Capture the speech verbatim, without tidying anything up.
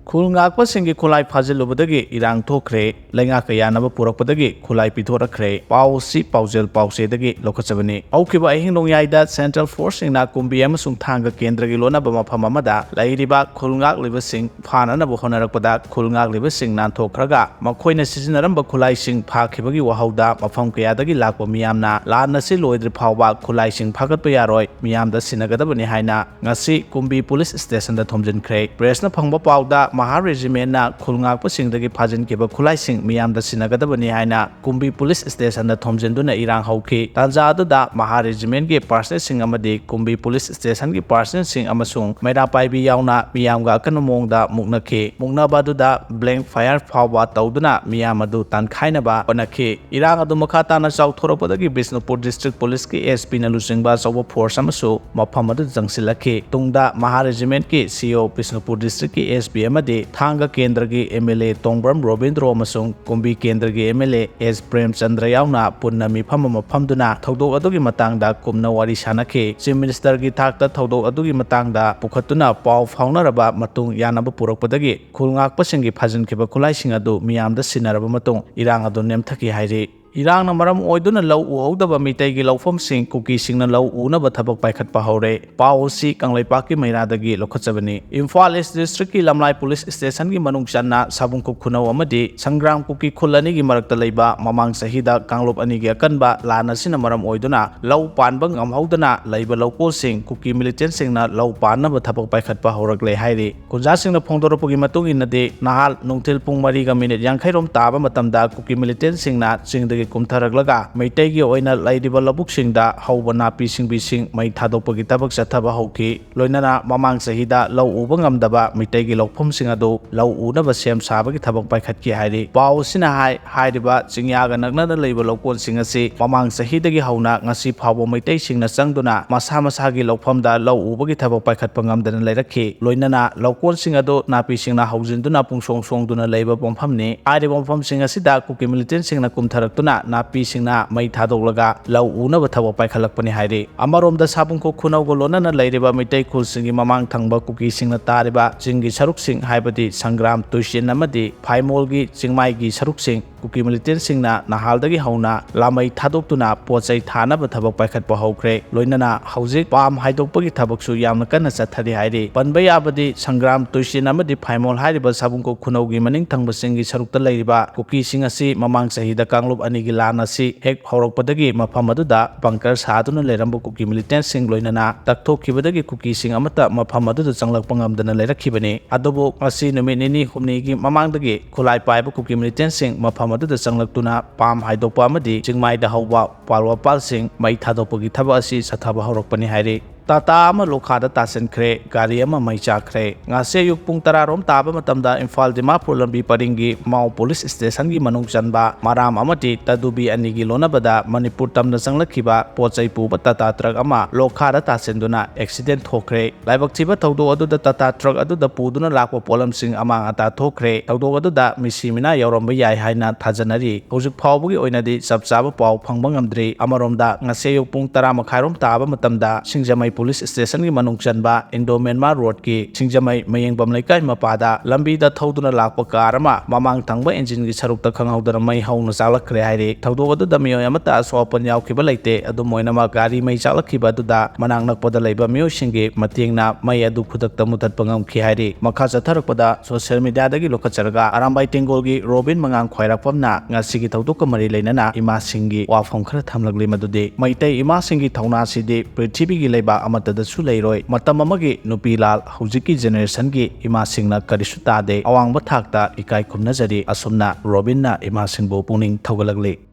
ꯈꯨꯜ ꯉꯥꯛꯄꯁꯤꯡꯒꯤ ꯈꯨꯠꯂꯥꯏ ꯐꯥꯖꯤꯜꯂꯨꯕꯗꯒꯤ ꯏꯔꯥꯡ ꯊꯣꯛꯈ꯭ꯔꯦ꯫ ꯂꯩꯉꯥꯛꯀ ꯌꯥꯅꯕ ꯄꯨꯔꯛꯄꯗꯒꯤ ꯈꯨꯠꯂꯥꯏ ꯄꯤꯊꯣꯔꯛꯈ꯭ꯔꯦ꯫ ꯄꯥꯎ ꯑꯁꯤ ꯄꯥꯎꯖꯦꯜ ꯄꯥꯎꯆꯦꯗꯒꯤ ꯂꯧꯈꯠꯆꯕꯅꯤ꯫ ꯍꯧꯈꯤꯕ ꯑꯍꯤꯡ ꯅꯣꯡꯌꯥꯏꯗ Central Forceꯁꯤꯡꯅ ꯀꯨꯝꯕꯤ ꯑꯃꯁꯨꯡ ꯊꯥꯡꯒ ꯀꯦꯟꯗ꯭ꯔꯒꯤ ꯂꯣꯟꯅꯕ ꯃꯐꯝ ꯑꯃꯗ ꯂꯩꯔꯤꯕ ꯈꯨꯜ ꯉꯥꯛꯂꯤꯕꯁꯤꯡ ꯐꯥꯅꯅꯕ ꯍꯣꯠꯅꯔꯛꯄꯗ ꯈꯨꯜ ꯉꯥꯛꯂꯤꯕꯁꯤꯡ ꯅꯥꯟꯊꯣꯛꯈ꯭ꯔꯒ ꯃꯈꯣꯏꯅ ꯁꯤꯖꯤꯟꯅꯔꯝꯕ ꯈꯨꯠꯂꯥꯏꯁꯤꯡ ꯐꯥꯈꯤꯕꯒꯤ ꯋꯥꯍꯧꯗ ꯃꯐꯝ ꯀꯌꯥꯗꯒꯤ ꯂꯥꯛꯄ ꯃꯤꯌꯥꯝꯅ ꯂꯥꯟ ꯑꯁꯤ ꯂꯣꯏꯗ꯭ꯔꯤ ꯐꯥꯎꯕ ꯈꯨꯠꯂꯥꯏꯁꯤꯡ ꯐꯥꯒꯠꯄ ꯌꯥꯔꯣꯏ, ꯃꯤꯌꯥꯝꯗ ꯁꯤꯟꯅꯒꯗꯕꯅꯤ ꯍꯥꯏꯅ ꯉꯁꯤ ꯀꯨꯝꯕꯤ ꯄꯨꯂꯤꯁ ꯁ꯭ꯇꯦꯁꯟꯗ ꯊꯣꯝꯖꯤꯟꯈ꯭ꯔꯦ꯫ ꯄ꯭ꯔꯦꯁꯅ ꯐꯪꯕ ꯄꯥꯎꯗ ꯃꯍꯥ ꯔꯦꯖꯤꯃꯦꯟꯅ ꯈꯨꯜ ꯉꯥꯛꯄꯁꯤꯡꯗꯒꯤ ꯐꯥꯖꯤꯟꯈꯤꯕ ꯈꯨꯠꯂꯥꯏꯁꯤꯡ ꯃꯤꯌꯥꯝꯗ ꯁꯤꯟꯅꯒꯗꯕꯅꯤ ꯍꯥꯏꯅ ꯀꯨꯝꯕꯤ ꯄꯨꯂꯤꯁ ꯁ꯭ꯇꯦꯁꯟꯗ ꯊꯣꯝꯖꯤꯟꯗꯨꯅ ꯏꯔꯥꯡ ꯍꯧꯈꯤ꯫ ꯇꯥꯟꯖꯥ ꯑꯗꯨꯗ ꯃꯍꯥ ꯔꯦꯖꯤꯃꯦꯟꯒꯤ ꯄꯥꯔꯁꯅꯦꯜꯁꯤꯡ ꯑꯃꯗꯤ ꯀꯨꯝꯕꯤ ꯄꯨꯂꯤꯁ ꯁ꯭ꯇꯦꯁꯟꯒꯤ ꯄꯥꯔꯁꯅꯦꯜꯁꯤꯡ ꯑꯃꯁꯨꯡ ꯃꯩꯔꯥ ꯄꯥꯏꯕꯤ ꯌꯥꯎꯅ ꯃꯤꯌꯥꯝꯒ ꯑꯀꯟꯕ ꯃꯑꯣꯡꯗ ꯃꯨꯛꯅꯈꯤ꯫ ꯃꯨꯛꯅꯕ ꯑꯗꯨꯗ blank fire ꯐꯥꯎꯕ ꯇꯧꯗꯨꯅ ꯃꯤꯌꯥꯝ ꯑꯗꯨ ꯇꯥꯟꯈꯥꯏꯅꯕ ꯍꯣꯠꯅꯈꯤ꯫ ꯏꯔꯥꯡ ꯑꯗꯨ ꯃꯈꯥ ꯇꯥꯅ ꯆꯥꯎꯊꯣꯔꯛꯄꯗꯒꯤ ꯕꯤꯁꯅꯨꯄꯨꯔ ꯗꯤꯁꯇ꯭ꯔꯤꯛ ꯄꯨꯂꯤꯁꯀꯤ SP ꯅ ꯂꯨꯆꯤꯡꯕ ꯑꯆꯧꯕ ꯐꯣꯔꯁ ꯑꯃꯁꯨ ꯃꯐꯝ ꯑꯗꯨꯗ ꯆꯪꯁꯤꯜꯂꯛꯈꯤ꯫ ꯇꯨꯡꯗ ꯃꯍꯥ ꯔꯦꯖꯤꯃꯦꯟꯠꯀꯤ CO, ꯕꯤꯁꯅꯨꯄꯨꯔ ꯗꯤꯁꯇ꯭ꯔꯤꯛꯀꯤ SP ꯑꯃꯗꯤ ꯊꯥꯡꯒ ꯀꯦꯟꯗ꯭ꯔꯒꯤ MLA ꯇꯣꯡꯕ꯭ꯔꯝ ꯔꯣꯕꯤꯟꯗ꯭ꯔꯣ ꯑꯃꯁꯨꯡ ꯀꯨꯝꯕꯤ ꯀꯦꯟꯗ꯭ꯔꯒꯤ MLA S ꯄ꯭ꯔꯦꯝꯆꯟꯗ꯭ꯔ ꯌꯥꯎꯅ ꯄꯨꯟꯅ ꯃꯤꯐꯝ ꯑꯃ ꯐꯝꯗꯨꯅ ꯊꯧꯗꯣꯛ ꯑꯗꯨꯒꯤ ꯃꯇꯥꯡꯗ ꯀꯨꯞꯅ ꯋꯥꯔꯤ ꯁꯥꯅꯈꯤ꯫ ꯆꯤꯐ ꯃꯤꯅꯤꯁꯇꯔꯒꯤ ꯊꯥꯛꯇ ꯊꯧꯗꯣꯛ ꯑꯗꯨꯒꯤ ꯃꯇꯥꯡꯗ ꯄꯨꯈꯠꯇꯨꯅ ꯄꯥꯎ ꯐꯥꯎꯅꯔꯕ ꯃꯇꯨꯡ ꯌꯥꯅꯕ ꯄꯨꯔꯛꯄꯗꯒꯤ ꯈꯨꯜ ꯉꯥꯛꯄꯁꯤꯡꯒꯤ ꯐꯥꯖꯤꯟꯈꯤꯕ ꯈꯨꯠꯂꯥꯏꯁꯤꯡ ꯑꯗꯨ ꯃꯤꯌꯥꯝꯗ ꯁꯤꯟꯅꯔꯕ ꯃꯇꯨꯡ ꯏꯔꯥꯡ ꯑꯗꯨ ꯅꯦꯝꯊꯈꯤ ꯍꯥꯏꯔꯤ꯫ ꯏꯔꯥꯡꯅ ꯃꯔꯝ ꯑꯣꯏꯗꯨꯅ ꯂꯧ ꯎꯍꯧꯗꯕ ꯃꯤꯇꯩꯒꯤ ꯂꯧꯐꯝꯁꯤꯡ ꯀꯨꯀꯤꯁꯤꯡꯅ ꯂꯧ ꯎꯅꯕ ꯊꯕꯛ ꯄꯥꯏꯈꯠꯄ ꯍꯧꯔꯦ꯫ ꯄꯥꯎ ꯑꯁꯤ ꯀꯪꯂꯩꯄꯥꯛꯀꯤ ꯃꯩꯔꯥꯗꯒꯤ ꯂꯧꯈꯠꯆꯕꯅꯤ꯫ ꯏꯝꯐꯥꯜ ꯏꯁ ꯗꯤꯁꯇ꯭ꯔꯤꯛꯀꯤ ꯂꯝꯂꯥꯏ ꯄꯨꯂꯤꯁ ꯁ꯭ꯇꯦꯁꯟꯒꯤ ꯃꯅꯨꯡ ꯆꯟꯅ ꯁꯥꯕꯨꯡꯈꯨꯛ ꯈꯨꯅꯧ ꯑꯃꯗꯤ ꯁꯪꯒ꯭ꯔꯥꯝ ꯀꯨꯀꯤ ꯈꯨꯜ ꯑꯅꯤꯒꯤ ꯃꯔꯛꯇ ꯂꯩꯕ ꯃꯃꯥꯡ ꯆꯍꯤꯗ ꯀꯥꯡꯂꯨꯞ ꯑꯅꯤꯒꯤ ꯑꯀꯟꯕ ꯂꯥꯟ ꯑꯁꯤꯅ ꯃꯔꯝ ꯑꯣꯏꯗꯨꯅ ꯂꯧ ꯄꯥꯟꯕ ꯉꯝꯍꯧꯗꯅ ꯂꯩꯕ ꯂꯧꯀꯣꯜꯁꯤꯡ ꯀꯨꯀꯤ ꯃꯤꯂꯤꯇꯦꯟꯁꯤꯡꯅ ꯂꯧ ꯄꯥꯟꯅꯕ ꯊꯕꯛ ꯄꯥꯏꯈꯠꯄ ꯍꯧꯔꯛꯂꯦ ꯍꯥꯏꯔꯤ꯫ ꯈꯨꯟꯖꯥꯁꯤꯡꯅ ꯐꯣꯡꯗꯣꯔꯛꯄꯒꯤ ꯃꯇꯨꯡ ꯏꯟꯅꯗꯤ, ꯅꯍꯥꯜ ꯅꯨꯡꯊꯤꯜ ꯄꯨꯡ ꯃꯔꯤꯒ ꯃꯤꯅꯤꯠ ꯌꯥꯡꯈꯩꯔꯣꯝ ꯇꯥꯕ ꯃꯇꯝꯗ ꯀꯨꯀꯤ ꯃꯤꯂꯤꯇꯦꯟꯁꯤꯡꯅ ꯆꯤꯡꯗꯒꯤ ꯀꯨꯝꯊꯔꯛꯂꯒ ꯃꯩꯇꯩꯒꯤ ꯑꯣꯏꯅ ꯂꯩꯔꯤꯕ ꯂꯧꯕꯨꯛꯁꯤꯡꯗ ꯍꯧꯕ ꯅꯥꯄꯤ ꯁꯤꯡꯕꯤꯁꯤꯡ ꯃꯩ ꯊꯥꯗꯣꯛꯄꯒꯤ ꯊꯕꯛ ꯆꯠꯊꯕ ꯍꯧꯈꯤ꯫ ꯂꯣꯏꯅꯅ ꯃꯃꯥꯡ ꯆꯍꯤꯗ ꯂꯧ ꯎꯕ ꯉꯝꯗꯕ ꯃꯤꯇꯩꯒꯤ ꯂꯧꯐꯝꯁꯤꯡ ꯑꯗꯨ ꯂꯧ ꯎꯅꯕ ꯁꯦꯝ ꯁꯥꯕꯒꯤ ꯊꯕꯛ ꯄꯥꯏꯈꯠꯈꯤ ꯍꯥꯏꯔꯤ꯫ ꯄꯥꯎ ꯑꯁꯤꯅ ꯍꯥꯏ, ꯍꯥꯏꯔꯤꯕ ꯆꯤꯡꯌꯥꯒ ꯅꯛꯅꯅ ꯂꯩꯕ ꯂꯧꯀꯣꯜꯁꯤꯡ ꯑꯁꯤ ꯃꯃꯥꯡ ꯆꯍꯤꯗꯒꯤ ꯍꯧꯅ ꯉꯁꯤ ꯐꯥꯎꯕ ꯃꯩꯇꯩꯁꯤꯡꯅ ꯆꯪꯗꯨꯅ ꯃꯁꯥ ꯃꯁꯥꯒꯤ ꯂꯧꯐꯝꯗ ꯂꯧ ꯎꯕꯒꯤ ꯊꯕꯛ ꯄꯥꯏꯈꯠꯄ ꯉꯝꯗꯅ ꯂꯩꯔꯛꯈꯤ꯫ ꯂꯣꯏꯅꯅ ꯂꯧꯀꯣꯜꯁꯤꯡ ꯑꯗꯨ ꯅꯥꯄꯤꯁꯤꯡꯅ ꯍꯧꯖꯤꯟꯗꯨꯅ ꯄꯨꯡꯁꯣꯡ ꯁꯣꯡꯗꯨꯅ ꯂꯩꯕ ꯃꯐꯝꯅꯤ꯫ ꯍꯥꯏꯔꯤꯕ ꯃꯐꯝꯁꯤꯡ ꯑꯁꯤꯗ ꯀꯨꯀꯤ ꯃꯤꯂꯤꯇꯦꯟꯁꯤꯡꯅ ꯀꯨꯝꯊꯔꯛꯇꯨꯅ ꯅꯥꯄꯤꯁꯤꯡꯅ ꯃꯩ ꯊꯥꯗꯣꯛꯂꯒ ꯂꯧ ꯎꯅꯕ ꯊꯕꯛ ꯄꯥꯏꯈꯠꯂꯛꯄꯅꯤ ꯍꯥꯏꯔꯤ꯫ ꯑꯃꯔꯣꯝꯗ ꯁꯥꯕꯨꯡꯈꯣꯛ ꯈꯨꯅꯧꯒ ꯂꯣꯟꯅꯅ ꯂꯩꯔꯤꯕ ꯃꯤꯇꯩ ꯈꯨꯜꯁꯤꯡꯒꯤ ꯃꯃꯥꯡ ꯊꯪꯕ ꯀꯨꯀꯤꯁꯤꯡꯅ ꯇꯥꯔꯤꯕ ꯆꯤꯡꯒꯤ ꯁꯔꯨꯛꯁꯤꯡ, ꯍꯥꯏꯕꯗꯤ ꯁꯪꯒ꯭ꯔꯥꯝ, ꯇꯨꯏꯁꯤꯟ ꯑꯃꯗꯤ ꯐꯥꯏꯃꯣꯜꯒꯤ ꯆꯤꯡꯃꯥꯏꯒꯤ ꯁꯔꯨꯛꯁꯤꯡ ꯀꯨꯀꯤ ꯃꯤꯂꯤꯇꯦꯟꯁꯤꯡꯅ ꯅꯍꯥꯜꯗꯒꯤ ꯍꯧꯅ ꯂꯥꯃꯩ ꯊꯥꯗꯣꯛꯇꯨꯅ ꯄꯣꯠ ꯆꯩ ꯊꯥꯅꯕ ꯊꯕꯛ ꯄꯥꯏꯈꯠꯄ ꯍꯧꯈ꯭ꯔꯦ꯫ ꯂꯣꯏꯅꯅ ꯍꯧꯖꯤꯛ ꯄꯥꯝ ꯍꯥꯏꯗꯣꯛꯄꯒꯤ ꯊꯕꯛꯁꯨ ꯌꯥꯝꯅ ꯀꯟꯅ ꯆꯠꯊꯔꯤ ꯍꯥꯏꯔꯤ꯫ ꯄꯟꯕ ꯌꯥꯕꯗꯤ ꯁꯪꯒ꯭ꯔꯥꯝ, ꯇꯨꯏꯁꯤꯟ ꯑꯃꯗꯤ ꯐꯥꯏꯃꯣꯜ ꯍꯥꯏꯔꯤꯕ ꯁꯥꯕꯨꯡꯈꯣꯛ ꯈꯨꯅꯧꯒꯤ ꯃꯅꯤꯡ ꯊꯪꯕ ꯆꯤꯡꯒꯤ ꯁꯔꯨꯛꯇ ꯂꯩꯔꯤꯕ ꯀꯨꯀꯤꯁꯤꯡ ꯑꯁꯤ ꯃꯃꯥꯡ ꯆꯍꯤꯗ ꯀꯥꯡꯂꯨꯞ ꯑꯅꯤꯒꯤ ꯂꯥꯟ ꯑꯁꯤ ꯍꯦꯛ ꯍꯧꯔꯛꯄꯗꯒꯤ ꯃꯐꯝ ꯑꯗꯨꯗ ꯕꯪꯀꯔ ꯁꯥꯗꯨꯅ ꯂꯩꯔꯝꯕ ꯀꯨꯀꯤ ꯃꯤꯂꯤꯇꯦꯟꯁꯤꯡ ꯂꯣꯏꯅꯅ ꯇꯛꯊꯣꯛꯈꯤꯕꯗꯒꯤ ꯀꯨꯀꯤꯁꯤꯡ ꯑꯃꯠꯇ ꯃꯐꯝ ꯑꯗꯨꯗ ꯆꯪꯂꯛꯄ ꯉꯝꯗꯅ ꯂꯩꯔꯛꯈꯤꯕꯅꯤ꯫ ꯑꯗꯨꯕꯨ ꯉꯁꯤ ꯅꯨꯃꯤꯠ ꯅꯤꯅꯤ ꯍꯨꯝꯅꯤꯒꯤ ꯃꯃꯥꯡꯗꯒꯤ ꯈꯨꯠꯂꯥꯏ ꯄꯥꯏꯕ ꯀꯨꯀꯤ ꯃꯤꯂꯤꯇꯦꯟꯁꯤꯡ ꯃꯐꯝ ꯑꯗꯨꯗ ꯆꯪꯂꯛꯇꯨꯅ ꯄꯥꯝ ꯍꯥꯏꯗꯣꯛꯄ ꯑꯃꯗꯤ ꯆꯤꯡꯃꯥꯏꯗ ꯍꯧꯕ ꯎꯄꯥꯜ ꯋꯥꯄꯥꯜꯁꯤꯡ ꯃꯩ ꯊꯥꯗꯣꯛꯄꯒꯤ ꯊꯕꯛ ꯑꯁꯤ ꯆꯠꯊꯕ ꯍꯧꯔꯛꯄꯅꯤ ꯍꯥꯏꯔꯤ꯫ ꯇꯥꯇꯥ ꯑꯃ ꯂꯣꯈꯥꯗ ꯇꯥꯁꯤꯟꯈ꯭ꯔꯦ, ꯒꯥꯔꯤ ꯑꯃ ꯃꯩ ꯆꯥꯛꯈ꯭ꯔꯦ꯫ ꯉꯁꯤ ꯑꯌꯨꯛ ꯄꯨꯡ ꯇꯔꯥ ꯔꯣꯝ ꯇꯥꯕ ꯃꯇꯝꯗ ꯏꯝꯐꯥꯜ ꯗꯤꯃꯥꯄꯨꯔ ꯂꯝꯕꯤ ꯄꯔꯤꯡꯒꯤ ꯃꯥꯎ ꯄꯨꯂꯤꯁ ꯁ꯭ꯇꯦꯁꯟꯒꯤ ꯃꯅꯨꯡ ꯆꯟꯕ ꯃꯔꯥꯝ ꯑꯃꯗꯤ ꯇꯗꯨꯕꯤ ꯑꯅꯤꯒꯤ ꯂꯣꯟꯅꯕꯗ ꯃꯅꯤꯄꯨꯔ ꯇꯝꯅ ꯆꯪꯂꯛꯈꯤꯕ ꯄꯣꯠ ꯆꯩ ꯄꯨꯕ ꯇꯥꯇꯥ ꯇ꯭ꯔꯛ ꯑꯃ ꯂꯣꯈꯥꯗ ꯇꯥꯁꯤꯟꯗꯨꯅ ꯑꯦꯛꯁꯤꯗꯦꯟ ꯊꯣꯛꯈ꯭ꯔꯦ꯫ ꯂꯥꯏꯕꯛ ꯊꯤꯕ ꯊꯧꯗꯣꯛ ꯑꯗꯨꯗ ꯇꯥꯇꯥ ꯇ꯭ꯔꯛ ꯑꯗꯨꯗ ꯄꯨꯗꯨꯅ ꯂꯥꯛꯄ ꯄꯣꯠꯂꯝꯁꯤꯡ ꯑꯃꯥꯡ ꯑꯇꯥ ꯊꯣꯛꯈ꯭ꯔꯦ꯫ ꯊꯧꯗꯣꯛ ꯑꯗꯨꯗ ꯃꯤꯁꯤ ꯃꯤꯅꯥ ꯌꯥꯎꯔꯝꯕ ꯌꯥꯏ ꯍꯥꯏꯅ ꯊꯥꯖꯅꯔꯤ꯫ ꯍꯧꯖꯤꯛ ꯐꯥꯎꯕꯒꯤ ꯑꯣꯏꯅꯗꯤ ꯆꯞ ꯆꯥꯕ ꯄꯥꯎ ꯐꯪꯕ ꯉꯝꯗ꯭ꯔꯤ꯫ ꯑꯃꯔꯣꯝꯗ ꯉꯁꯤ ꯑꯌꯨꯛ ꯄꯨꯡ ꯇꯔꯥ ꯃꯈꯥꯏꯔꯣꯝ ꯇꯥꯕ ꯃꯇꯝꯗ ꯁꯤꯡꯖꯃꯩ ꯄꯨꯂꯤꯁ ꯁ꯭ꯇꯦꯁꯟꯒꯤ ꯃꯅꯨꯡ ꯆꯟꯕ ꯏꯟꯗꯣ ꯃ꯭ꯌꯥꯟꯃꯥꯔ ꯔꯣꯗꯀꯤ ꯁꯤꯡꯖꯃꯩ ꯃꯌꯦꯡꯕꯝ ꯂꯩꯀꯥꯏ ꯃꯄꯥꯗ ꯂꯝꯕꯤꯗ ꯊꯧꯗꯨꯅ ꯂꯥꯛꯄ ꯀꯥꯔ ꯑꯃ ꯃꯃꯥꯡ ꯊꯪꯕ ꯏꯟꯖꯤꯟꯒꯤ ꯁꯔꯨꯛꯇ ꯈꯪꯍꯧꯗꯅ ꯃꯩ ꯍꯧꯅ ꯆꯥꯛꯂꯛꯈ꯭ꯔꯦ ꯍꯥꯏꯔꯤ꯫ ꯊꯧꯗꯣꯛ ꯑꯗꯨꯗ ꯃꯤꯑꯣꯏ ꯑꯃꯠꯇ ꯑꯁꯣꯛ ꯑꯄꯟ ꯌꯥꯎꯈꯤꯕ ꯂꯩꯇꯦ꯫ ꯑꯗꯨꯝ ꯑꯣꯏꯅꯃꯛ ꯒꯥꯔꯤ ꯃꯩ ꯆꯥꯛꯂꯛꯈꯤꯕ ꯑꯗꯨꯗ ꯃꯅꯥꯛ ꯅꯛꯄꯗ ꯂꯩꯕ ꯃꯤꯑꯣꯏꯁꯤꯡꯒꯤ ꯃꯇꯦꯡꯅ ꯃꯩ ꯑꯗꯨ ꯈꯨꯗꯛꯇ ꯃꯨꯊꯠꯄ ꯉꯝꯈꯤ ꯍꯥꯏꯔꯤ꯫ ꯃꯈꯥ ꯆꯠꯊꯔꯛꯄꯗ ꯁꯣꯁꯤꯌꯦꯜ ꯃꯤꯗꯤꯌꯥꯗꯒꯤ ꯂꯧꯈꯠꯆꯔꯒ ꯑꯔꯥꯝꯕꯥꯏ ꯇꯦꯡꯒꯣꯜꯒꯤ ꯔꯣꯕꯤꯟ ꯃꯉꯥꯡ ꯈ꯭ꯋꯥꯏꯔꯥꯛꯄꯝꯅ ꯉꯁꯤꯒꯤ ꯊꯧꯗꯣꯛꯀ ꯃꯔꯤ ꯂꯩꯅꯅ ꯏꯃꯥꯁꯤꯡꯒꯤ ꯋꯥꯐꯝ ꯈꯔ ꯊꯝꯂꯛꯂꯤ, ꯃꯗꯨꯗꯤ ꯃꯩꯇꯩ ꯏꯃꯥꯁꯤꯡꯒꯤ ꯊꯧꯅꯥꯁꯤꯗꯤ ꯄ꯭ꯔꯤꯊꯤꯕꯤꯒꯤ ꯂꯩꯕꯥꯛ ꯑꯃꯠꯇꯗꯁꯨ ꯂꯩꯔꯣꯏ꯫ ꯃꯇꯝ ꯑꯃꯒꯤ ꯅꯨꯄꯤ ꯂꯥꯜ ꯍꯧꯖꯤꯛꯀꯤ ꯖꯦꯅꯦꯔꯦꯁꯟꯒꯤ ꯏꯃꯥꯁꯤꯡꯅ ꯀꯔꯤꯁꯨ ꯇꯥꯗꯦ꯫ ꯑꯋꯥꯡꯕ ꯊꯥꯛꯇ ꯏꯀꯥꯏ ꯈꯨꯝꯅꯖꯔꯤ꯫ ꯑꯁꯨꯝꯅ ꯔꯣꯕꯤꯟꯅ ꯏꯃꯥꯁꯤꯡꯕꯨ ꯄꯨꯛꯅꯤꯡ ꯊꯧꯒꯠꯂꯛꯂꯤ꯫